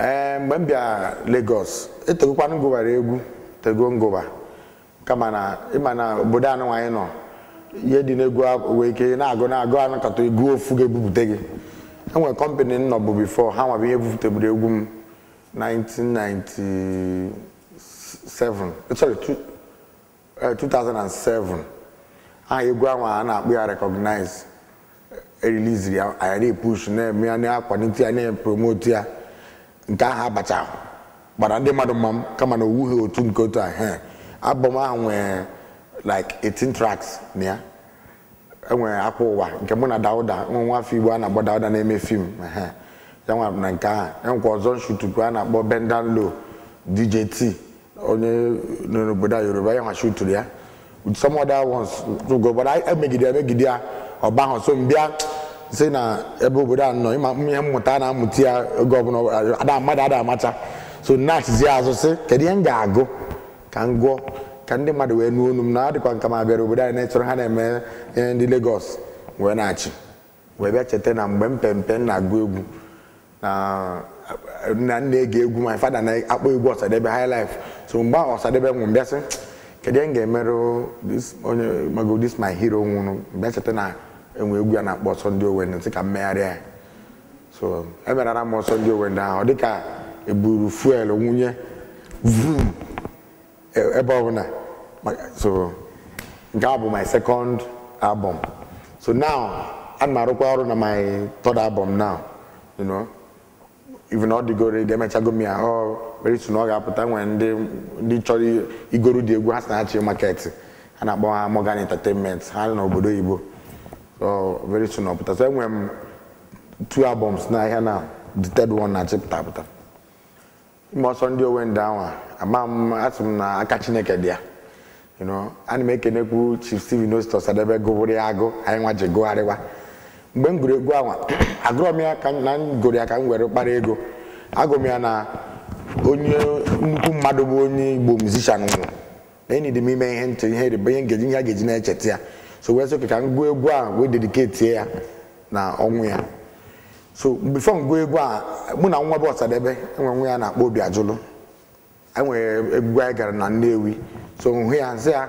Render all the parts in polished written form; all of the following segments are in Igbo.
Ee, mgbe m bịa Lagos, etegokwanụ ngụbara egwu, tego ngụba, kama na ịma na obodo anụ anyị nọ, ihe dị n'egwu nwee ike na-agụ na-agụ anakọta egwu ofu ga-ebupụta gị. Enwere company m nọ bụ before ha nwabụ ihe bupụtaburu egwu m 1997, sorry, 2007. Aha egwu ahụ a na-akpọ ya Recognize. Ereliziri ya, anyị na-epush, na-eme ya, na-akwalite ya, na-epromote ya. Nke ahụ abacha gbara ndị mmadụ mma m, kama na owughị otu nke otu a. He album ahụ nwere like 18 tracks na ya. Enwere Akwa Ụwa nke mụ na Dauda, nwa nwa afọ Igbo a na-akpọ Dauda na-eme film, ehe, ya nwa na nke ahụ. Enwekwa ọzọ nshutukwu a na-akpọ Bend Down Low, DJT onye nọ n'obodo a Yoruba, ya nwa shuturu ya with some other ones go, but emegide emegide ya ọba ahụ. So mbịa si na ebe obodo a nọ, ịma ihe mmụta a na-amụta ya oge ọbụla ada mmadụ ada amacha. So nnachizi azụ sị, kedu ihe m ga-agụ ka m gụọ ka ndị mmadụ wee nụ onu m, na ọ dịkwa nka ma bịara obodo anyị na-echọrọ ha na-eme ihe ndị Lagos wee na-achị, wee bịa cheta na mgbe m pempe m na-agụ egwu na na m na-ege egwu, my father na-akpọ egwu Ọsadebe, high life. So mgbe ahụ Ọsadebe nwụrụ, mbịa sị, kedu ihe m ga-emerụ this onye mago, this my hero nwụrụ? Mbịa cheta na enwe egwu ya na-akpọ Ọsọ Ndị Owende, nsị ka m megharịa ya. So emerara m Ọsọ Ndị Owende ahụ, ọ dịka eburu fuel nwunye vum ebe ọbụla. So nke a bụ my second album. So now ana m arụkwa ọrụ na my third album now. Even ọ dịgo ready, emechago m ya, ọ very soon ọ ga-apụta. Nwere ndị chọrọ igoro dị egwu, ha si na achị market, ha na-akpọ ha Morgan Entertainment, ha nọ n'obodo oyibo. So very soon ọ pụta. So enwere m two albums n'ahịa na the third one na-achịpụta apụta. Ime Ọsọ Ndị Owende ahụ, ama m asị m na aka Chineke dị ya. Ana m ekenekwu Chief Steven Osita Osadebe gụbụrụ ya agụ, anyị nwa ji gụgharịwa. Mgbe m gụrụ egwu ahụ, agụrọ m ya ka na m gụrụ ya ka m were kpara ego. Agụ m ya na onye nnukwu mmadụ bụ onye Igbo musician nwụrụ, na enyi dị m ime ihe ntị, ihe ịrịba, ihe ngeji, ihe a ga-eji na-echeta ya. So wee sị ka m gụọ egwu ahụ wee dedicate ya na ọnwụ ya. So before m gụọ egwu a, mụ na nwa bụ Ọsadebe enwe nwa ya na-akpọ Obi Ajụlụ, enwere egwu anyị gara na Nnewi. So hụ ya, nsị ya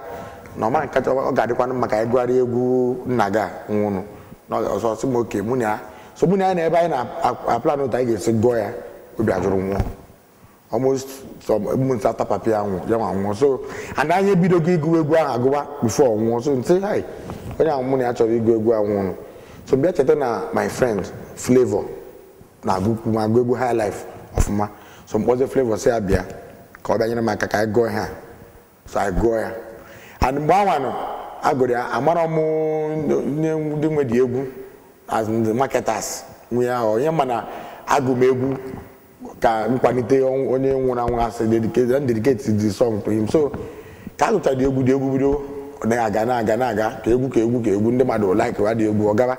na ọma nkacha ọ ga-adịkwanụ maka anyị gụgharị egwu nna gị a nwụrụ na ọzọ. Sị m oke. Mụ na ya, so mụ na ya na ebe anyị na-aplan otu anyị ga-esi gụọ ya, Obi Ajụrụ nwụọ almost some months after papi ya nwụ, ya nwa nwụọ. So and anyị ebidogo ịgụ egwu ahụ agụwa before ọ nwụọ. So nsị hai, onye ahụ mụ na ya chọrọ ịgụ egwu ahụ nwụrụ. So bịa cheta na my friend Flavour na-agụkwu ma agụ egwu high life ọfụma. So mkpọzi Flavour, sị ya bịa ka ọ bịa nyere m aka ka anyị gụọ ihe a. So anyị gụọ ya, and mgbe anwa nọ agụrụ ya, amara m ndị nwe dị egwu as the marketers nwe ya, onye ma na agụ m egwu ka nkwalite onye nwụrụ anwụ, asị dedicate dedicate the song to him. So ka agụchara dị egwu, dị egwu bido, ọ na-aga na-aga na-aga ka egwu ka egwu ka egwu, ndị mmadụ like wa dị egwu, ọ gaba.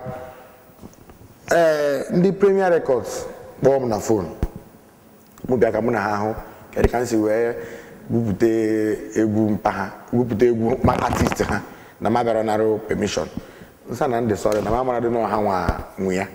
Ee, ndị Premier Records kpọọ m na phone, mụ bịa ka mụ na ha hụ kedu ka m si wee bupute egwu mpa ha, bupute egwu ma artist ha, na ma bịara nara permission. Nsa na ndị sorry, na ma mara dị na ọha nwa nwe ya.